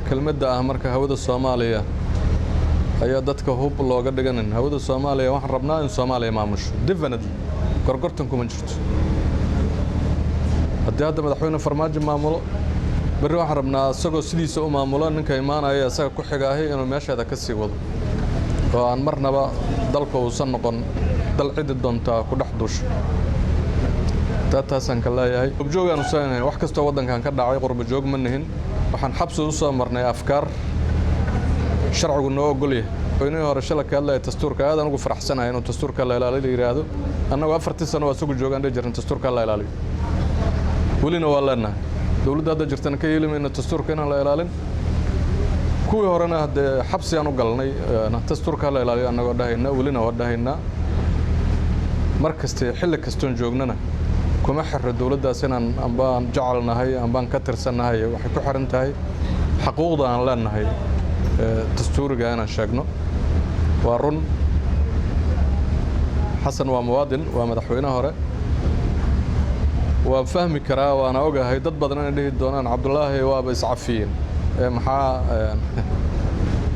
Kelmadda ah marka hawada Soomaaliya ayaa dadka hub looga dhiganin. Hawada Soomaaliya waxaan rabnaa in Soomaaliya maamusho, definitely, gorgortan kuma jirto. Haddii hadda Madaxweyne Farmaajo maamulo, berri waxaan rabnaa isagoo sidiisa u maamulo ninka imaanaya isaga ku xigaahi inuu meesheeda ka sii wado, oo aan marnaba dalka uusan noqon dal cidi doontaa ku dhex duusho. Taasaan ka leeyahay. Qurbajoog usanahay, wax kastoo waddankan ka dhacay qurbajoog ma nihin. Waxaan xabsi u soo marnay afkaar sharcigu noo ogol yahay. Madaxweynihii hore shalay ka hadlaya dastuurka, aad aan ugu faraxsanahay inuu dastuurka la ilaaliyo la yidhaahdo. Annagoo 4-tii sano waa isagu joogaan dhihi jirna dastuurka la ilaaliyo, welina waa leenahay. Dowladda hadda jirtana ka yeeli mayno dastuurka inaan la ilaalin. Kuwii horena haddee xabsi aan u galnay dastuurka la ilaaliyo annagoo dhahayna, welina waa dhahaynaa. Mar kaste, xilli kastoon joognana, kuma xirro dowladdaas inaan ambaan jecelnahay ambaan ka tirsannahay. Waxay ku xiran tahay xaquuqda aan leenahay dastuuriga inaan sheegno. Waa run, Xasan waa muwaadin, waa madaxweyne hore, waan fahmi karaa, waana ogahay dad badan inay dhihi doonaan Cabdulaahi waaba iscafiyeen,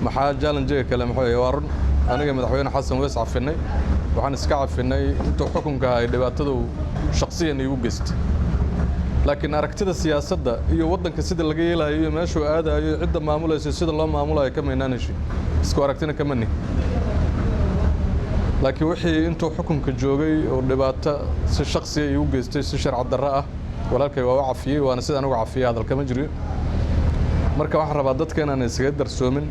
maxaa challenge-ga kale muxuu? Waa run, aniga Madaxweyne Xasan waa iscafinay. Waxaan iska cafinay intuu xukunka ay dhibaatadu shaksiyan iigu geystay, laakiin aragtida siyaasadda iyo waddanka sida laga yeelayo iyo meeshuu aadayo, cidda maamulayso, sida loo maamulayo kamaynaan heshin, isku aragtina kama nihin. Laakiin wixii intuu xukunka joogay oo dhibaato si shaksiya iigu geystay si sharci darro ah, walaalkay waa u cafiyey, waana sida anigu cafiyey, hadal kama jiriyo. Marka waxaan rabaa dadka inaan isaga darsoomin.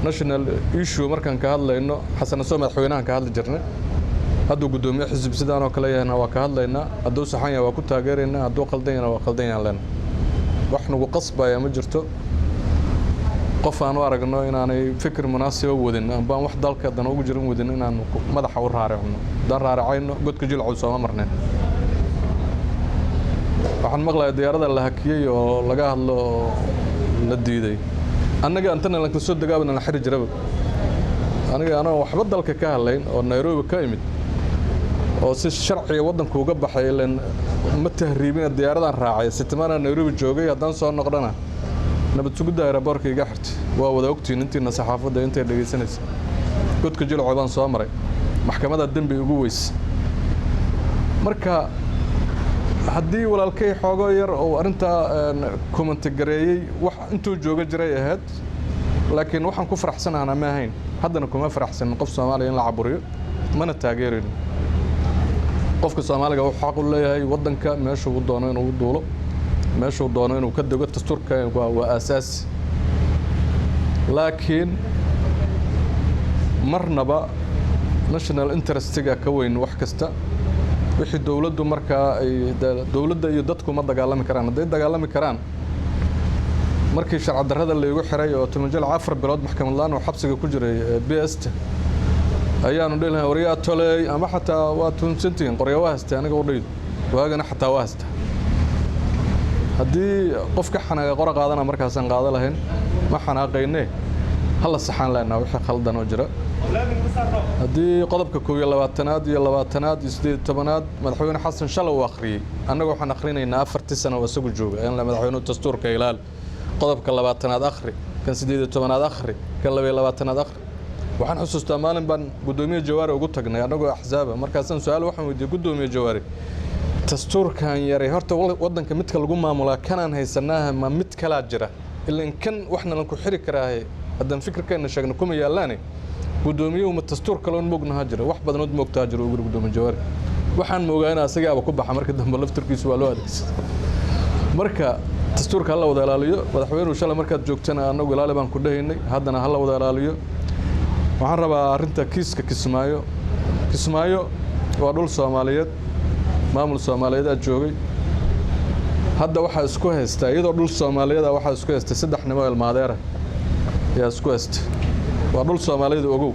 National issue markaan ka hadlayno, Xasan asoo madaxweynahan ka hadli jirnay, hadduu guddoomiye xisib sidaan oo kale yahayna waa ka hadlaynaa. Hadduu saxan yahay waa ku taageeraynaa, hadduu qaldan yahayna waa qaldan yahan leenahay. Wax nagu qasbaya ma jirto. Qof aan u aragno inaanay fikir munaasiba wadin ambaan wax dalka dan ugu jirin wadin inaan madaxa u raaricno, haddaan raaricayno godka Jilcow sooma marneen. Waxaan maqlayaa diyaarada la hakiyey oo laga hadlo oo la diiday. Annaga antana lanka soo degaabana la xiri jiraba. Aniga anoo waxba dalka ka hadlayn oo Nairobi ka imid oo si sharciga waddanku uga baxay, ilan ma tahriibina, diyaaradaan raacay, sitimaana Nairobi joogay, haddaan soo noqdana nabad sugidda aeroboorka iga xirtay. Waa wada ogtihiin intiina saxaafadda intay dhegaysanaysa. Godka Jilco baan soo maray, maxkamadda dembi igu weyse. Marka haddii walaalkay xoogo yar uu arrintaa comment gareeyey, wax intuu jooga jiray ahayd, laakiin waxaan ku faraxsanahana ma ahayn. Haddana kuma faraxsanin qof Soomaaliya in la caburiyo, mana taageerayno. Qofka Soomaaliga wuxuu xaq u leeyahay waddanka meeshuu doono inuu duulo, meeshuu doono inuu ka dego. Dastuurka waa aasaasi, laakiin marnaba national interest-iga ka weyn wax kasta. Wixii dowladdu markaa ay dowladda iyo dadku ma dagaalami karaan. Hadday dagaalami karaan, markii sharci darrada laygu xiray oo Timajilc 4 bilood maxkamad la-aan oo xabsiga ku jiray BS-ta, ayaanu dhihi lahay waryaa toleey, ama xataa waa tuhunsantihiin, qorya waa haystay aniga u dhaydo waagana, xataa waa haysta. Haddii qof ka xanaaqa qora qaadana, markaasaan qaado lahayn. Ma xanaaqayne, hala saxaan leenaha wixii khaldan oo jira. Haddii qodobka 21aad iyo 20aad iyo 18aad Madaxweyne Xasan shalay uu akhriyey, annaga waxaan akhrinaynaa 4-tii sano oo isagu jooga in madaxweynuhu dastuurka ilaali, qodobka 20aad akhri, kan 18aad akhri, kan 22aad akhri. Waxaan xusuustaa maalin baan Guddoomiye Jawaari ugu tagnay annagoo axsaaba. Markaasaan su-aal waxaan weydiiyey Guddoomiye Jawaari: dastuurkan yaray horta waddanka midka lagu maamulaa kanaan haysanaaha, ma mid kalaa jira? Ilan kan waxna lan ku xiri karaahe haddaan fikirkeenna sheegno kuma yaallaane. Guddoomiyuhu, ma dastuur kaloon moognahaa jira? Wax badanood moogtaa jira, ugu Guddoomiye Jawaari. Waxaan moogaa in asagaaba ku baxa marka dambe, laftarkiisu waa loo adeegsaday. Marka dastuurka hala wada ilaaliyo. Madaxweynuhu, shalay markaad joogtana annagu ilaali baan ku dhahaynay, haddana hala wada ilaaliyo. Waxaan rabaa arrinta kiiska Kismaayo. Kismaayo waa dhul Soomaaliyeed, maamul Soomaaliyeedaa joogay. Hadda waxaa isku haystaa, iyadoo dhul Soomaaliyeeda, waxaa isku haystay saddex nimo ilmaadeera ayaa isku haysta. Waa dhul Soomaaliyeed, ogow.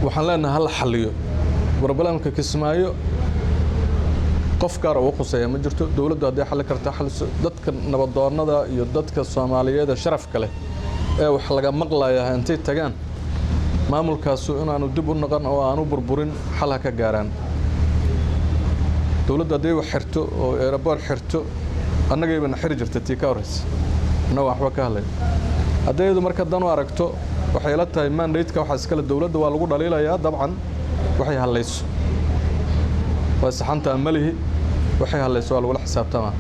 Waxaan leenahay hala xalliyo problem-ka Kismaayo. Qof gaar ugu khuseeya ma jirto. Dowladdu hadday xalli karta xalliso. Dadka nabadoonnada iyo dadka Soomaaliyeed ee sharafka leh ee wax laga maqlayaa intay tagaan maamulkaasu inaanu dib u noqon oo aanu burburin, xal ha ka gaaraan. Dowladdu hadday wax xirto oo airport xirto, annagaybana xiri jirta tii ka horreysa, annaga waxba ka hadlay. Hadday iyadu marka dan u aragto, waxay la tahay mandate-ka waxaa iskale dowladda. Waa lagu dhaliilayaa dabcan, waxay hadlayso waa saxantaa malihi, waxay hadlayso waa lagula xisaabtamaa,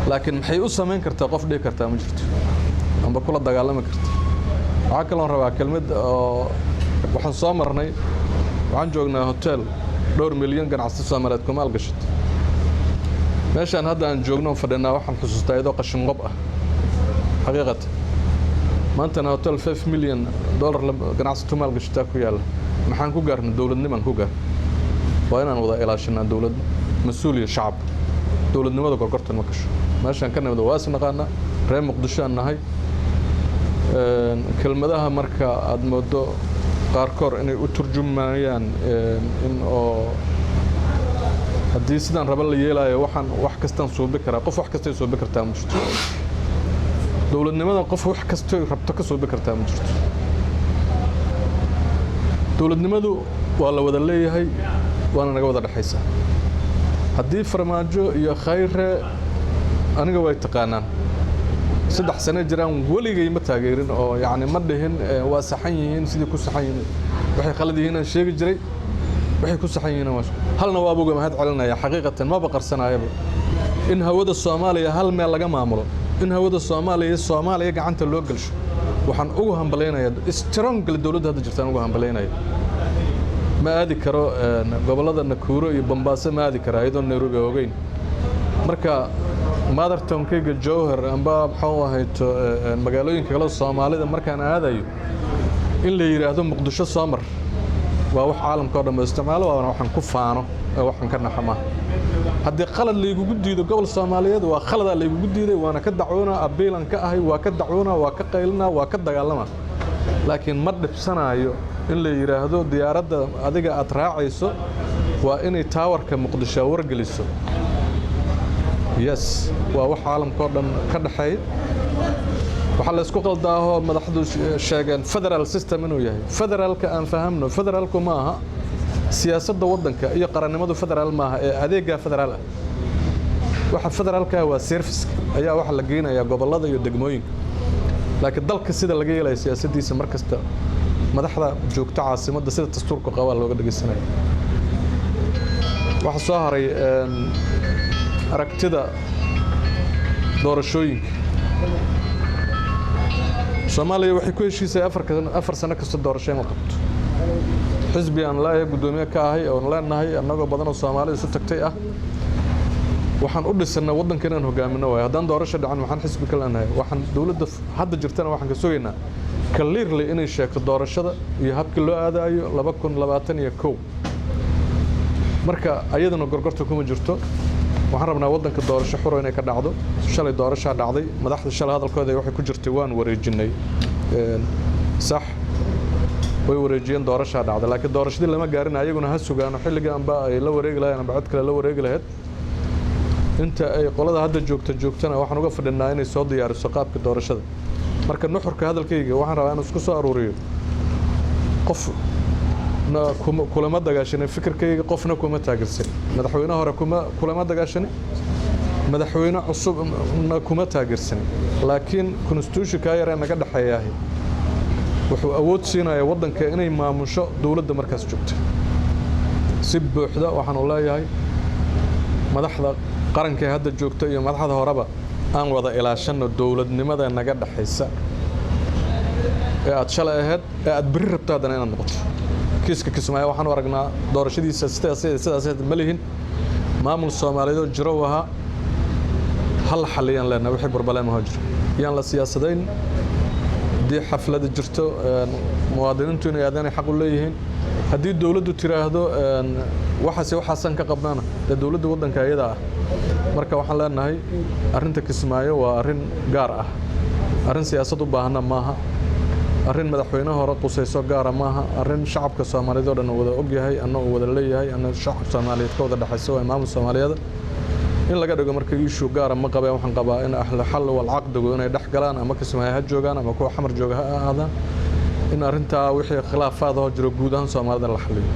laakiin maxay u samayn kartaa qof dhihi kartaa ma jirto amba kula dagaalami karta. Waxaa kaloon rabaa kelmad oo waxaan soo marnay. Waxaan joognaa hotel dhowr milyan ganacsi Soomaaliyeed ku maalgashatay. Meeshaan hadda aan joogno fadhinaa, waxaan xusuustaa iyadoo qashin qob ah xaqiiqatan. Maantana hotel $5 million ganacsato maalgashataa ku yaalla. Maxaan ku gaarnay? Dowladnimaan ku gaar. Waa inaan wada ilaashanaa dowlad, mas-uul iyo shacab. Dowladnimada gorgortan ma gasho. Meeshaan ka nimid waa is naqaanaa, reer Muqdisho aan nahay. Kelmadaha marka aada moodo qaarkoor inay u turjumayaan in oo haddii sidaan raba la yeelaayo, waxaan wax kastaan suubi karaa, qof wax kastay suubi kartaa ma jirto. Dowladnimada qof wax kastoy rabto ka suubi kartaa ma jirto. Dowladnimadu waa la wada leeyahay, waana naga wada dhexaysaa. Haddii Farmaajo iyo Khayre, aniga way taqaanaan, 3 sano jiraan, weligay ma taageerin oo yacni ma dhihin waa saxan yihiin, sidii ku saxan yihiin. Waxay khalad yihiin aan sheegi jiray, waxay ku saxan yihiin waa halna waaba uga mahad celinaya. Xaqiiqatan maba qarsanayaba in hawada Soomaaliya hal meel laga maamulo, in hawada Soomaaliya Soomaaliya gacanta loo gelsho. Waxaan ugu hambalyaynayaa strongly dowladda hadda jirtaan ugu hambalyaynaya. Ma aadi karo gobollada Nakuuro iyo Bambaaso, ma aadi kara iyadoo Nairobi ogeyn. Marka mothertownkayga Jowhar amba muxuu ahayto magaalooyinka kale Soomaalida markaan aadayo, in la yidhaahdo Muqdisho soo mar, waa wax caalamka oo dhan ba isticmaalo, waana waxaan ku faano ee waxaan ka naxa maaha. Haddii qalad laygugu diido gobol Soomaaliyeed, waa khaladaa laygugu diiday, waana ka dacwoonaa, abiilan ka ahay, waa ka dacwoonaa, waa ka qaylinaa, waa ka dagaalama, laakiin ma dhibsanaayo in la yidhaahdo diyaaradda adiga aad raacayso waa inay towerka Muqdisho wargeliso. Yes, waa wax caalamka oo dhan ka dhexeeya. Waxaa la isku qaldaahoo madaxdu sheegeen federal system inuu yahay. Federaalka aan fahamno, federaalku ma aha siyaasadda waddanka iyo qarannimadu, federaal maaha ee adeeggaa federaal ah. Waxa federaalka waa serviceka ayaa waxa la geynayaa gobollada iyo degmooyinka, laakiin dalka sida laga yeelaya siyaasaddiisa mar kasta madaxda joogto caasimadda sida dastuurku qabaa looga dhegeysanaya. Waxaa soo haray aragtida doorashooyinka. Soomaaliya waxay ku heshiisay 4 sano kasta doorasho in la qabto. Xisbi aan leeyahay, guddoomiye ka ahay, oon leenahay annagoo badan oo Soomaalida isu tagtay ah, waxaan u dhisanay waddanka inaan hogaamino waayo. Haddaan doorasho dhacan, waxaan xisbi ka leenahay? Waxaan dowladda hadda jirtana waxaan ka sugaynaa clearly inay sheegto doorashada iyo habkii loo aadaayo 2021. Marka ayaduna gorgorta kuma jirto. Waxaan rabnaa waddanka doorasho xuro inay ka dhacdo. Shalay doorashaa dhacday. Madaxda shalay hadalkooda waxay ku jirtay waan wareejinay. Sax, way wareejiyeen, doorashaa dhacday, laakiin doorashadii lama gaarin. Ayaguna ha sugaano xilligii amba ay la wareegi lahayn amba cid kale la wareegi lahayd. Inta ay qolada hadda joogta joogtana, waxaan uga fadhinaa inay soo diyaariso qaabka doorashada. Marka nuxurka hadalkayga waxaan rabaa inuu isku soo aruuriyo: qof na kulama dagaashanin fikirkayga, qofna kuma taageersan. Madaxweyne hore kuma kulama dagaashanin, madaxweyne cusubna kuma taageersanin, laakiin constitutionka yaree naga dhexeeyaahi wuxuu awood siinayaa waddanka inay maamusho dowladda markaas joogta si buuxda. Waxaanu leeyahay madaxda qaranka ee hadda joogta iyo madaxda horeba, aan wada ilaashanno dowladnimada naga dhexaysa ee aad shalay ahayd ee aad berri rabto haddana inaad noqoto. Kiiska Kismaayo waxaan u aragnaa doorashadiisa sidaas sidaas ma lihin. Maamul Soomaaliyeed oo jiro u ahaa, hal xaliyaan leenahay wixii problem hoo jiro, yaan la siyaasadayn. Haddii xaflada jirto, muwaadiniintu inay aadaanay xaq u leeyihiin. Haddii dowladdu tiraahdo waxaase waxaasaan ka qabnaana, dee dowladda waddanka iyada ah. Marka waxaan leenahay arrinta Kismaayo waa arrin gaar ah, arrin siyaasad u baahna maaha, arrin madaxweyne hore qusayso gaara maaha, arrin shacabka Soomaaliyeed oo dhan uu wada ogyahay anna uu wada leeyahay, anna shacabka Soomaaliyeed ka wada dhexaysa waa maamul Soomaaliyeed. In laga dhigo marka issue gaara ma qabeen. Waxaan qabaa in ahlu xal wal caqdigu inay dhex galaan, ama Kismaayo ha joogaan ama kuwa Xamar jooga ha ahaadaan, in arrintaa wixii khilaafaad oo jiro guud ahaan Soomaalida la xaliyo.